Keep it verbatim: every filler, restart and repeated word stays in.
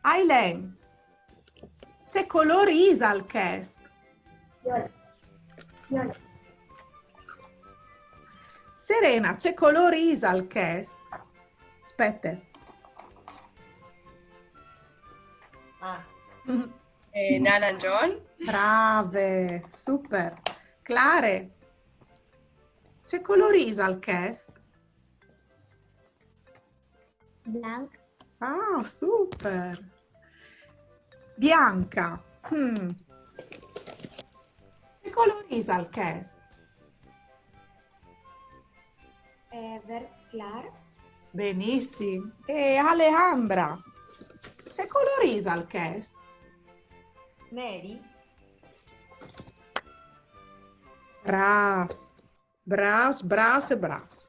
Ailen, ce colôr isal chest? Viola. Viola. Serena, ce colôr isal chest? Spete. Ah. Eh, naranjon. Brave, super. Clare, ce colôr isal chest? Blanc. Ah, super. Bianca, hmm. Ce colôr isal chest? Eh, verd clar. Benissim. E Alejandra, ce colôr isal chest? Neri. Brâfs, brâfs, brâfs e brâfs.